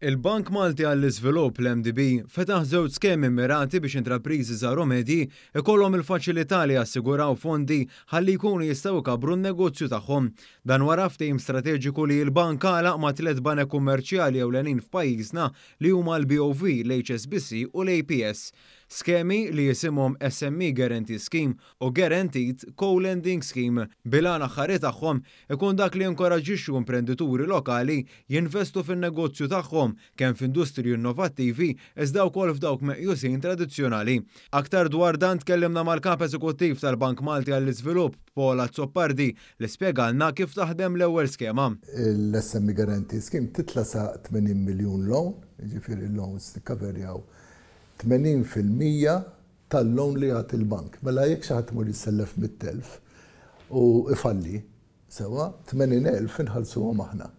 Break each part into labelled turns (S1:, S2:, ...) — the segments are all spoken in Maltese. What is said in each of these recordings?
S1: Il-Bank Malti għall-Iżvilupp, l-MDB, fetaħ żewġ skemi mmirati biex intrapriżi żgħar u medji jkollhom il faċilità li jassiguraw fondi ħalli jkunu jistgħu jkabbru n-negozju tagħhom. Dan wara ftehim strateġiku li l-bank għalaq ma' tliet banek kummerċjali ewlenin f'pajjiżna li huma l-BOV, l-HSBC u l-APS. Skemi li jisimhom SME Guarantee Scheme u Guaranteed Co-Lending Scheme, bil-għan aħħari tagħhom ikun dak li jinkoraġġixxu imprendituri lokali jinvestu fin-negozju tagħhom kemm f'industriji innovattivi iżda wkoll f'dawk meqjusin tradizzjonali. Aktar dwar dan tkellimna mal-Kap Eżekuttiv tal-Bank Malti għall-Iżvilupp, Paul Azzopardi, li spjegalna kif taħdem l-ewwel skema.
S2: L-SME Guarantee Scheme titla' sa 80 miljun loan, jiġifieri l-loans nikkaverjaw 80% tal-loan li jagħti l-bank. Mela jekk xi ħadd imur jissellef 100,000 u ifalli, sewwa, 80,000 inħallsuhom aħna.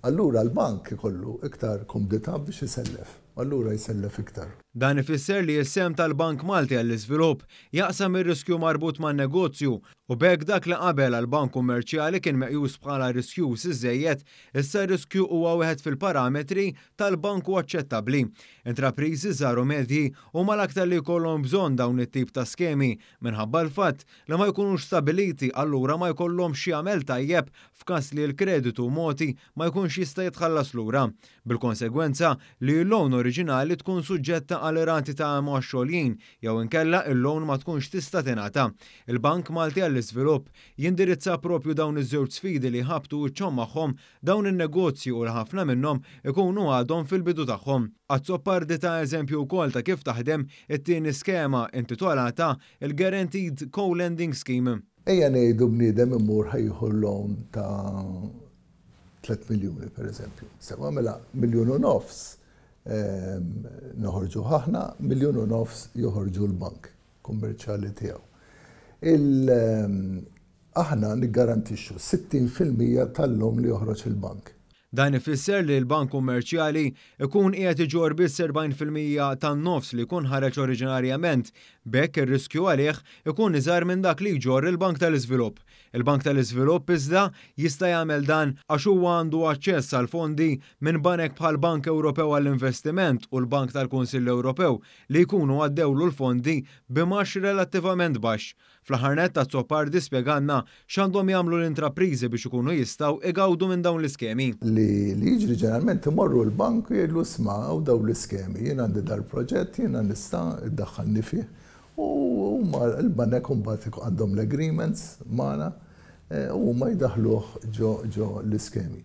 S2: Allura l-bank ikollu iktar kumdità biex isellef, allura jsellef iktar.
S1: Dan ifisser li s-sehem tal-Bank Malti għall-Iżvilupp jaqsam ir-riskju marbut man-negozju u b'hekk dak li qabel għall-bank kummerċjali kien meqjus bħala riskjuż iżżejjed, issa r-riskju huwa wieħed fil-parametri tal-bank u aċċettabbli. Intrapriżi żgħar u medji huma l-aktar li jkollhom bżonn dawn it-tip ta' skemi minħabba l-fatt li ma jkunux stabiliti allura ma jkollhomx x'jagħmel tajjeb f'każ li l-kreditu mogħti ma jkunx jista' jitħallas lura, bil-konsegwenza li l-loan oriġinali tkun suġġetta għal rati ta' imgħax għoljin jew inkella l-loan ma tkunx tista' tingħata. Il-Bank Malti għall-Iżvilupp jindirizza proprju dawn iż-żewġ sfidi li jħabbtu wiċċhom magħhom dawn in-negozji u li ħafna minnhom ikunu għadhom fil-bidu tagħhom. Azzopardi ta eżempju wkoll ta' kif taħdem it-tieni skema intitolata il-Guaranteed Co-Lending Scheme.
S2: Ejja ngħidu bniedem imur ħa jieħu loan ta' 3 miljuni pereżempju. Sewwa mela miljun u nofs noħorġuh aħna, miljun u nofs joħorġu l-bank kummerċjali tiegħu. Aħna niggarantixxu 60% tal-loan li joħroġ il-bank.
S1: Dan ifisser li l-bank kummerċjali jkun qiegħed iġorr biss 40% tan-nofs li jkun ħareġ oriġinarjament, b'hekk ir-riskju għalih ikun iżgħar minn dak li jġorr il-Bank tal-Iżvilupp. Il-Bank tal-Iżvilupp iżda jista' jagħmel dan għax huwa għandu aċċess għal fondi minn banek bħall-Bank Ewropew għall-Investiment u l-Bank tal-Kunsill Ewropew li jkunu għaddewlu l-fondi b'imgħax relattivament baxx. Fl-aħħar nett Azzopardi spjegalna x'għandhom jagħmlu l-intrapriżi biex ikunu jistgħu igawdu minn dawn l-iskemi.
S2: Li jiġri ġeneralment imorru l-bank u jgħidlu isma' hawn dawn l-iskemi, jien għandi dal-proġett, jiena nista' iddaħħalni fih. U huma l-banek imbagħad għandhom l-agreements magħna u huma jdaħħluh ġo ġo l-iskemi.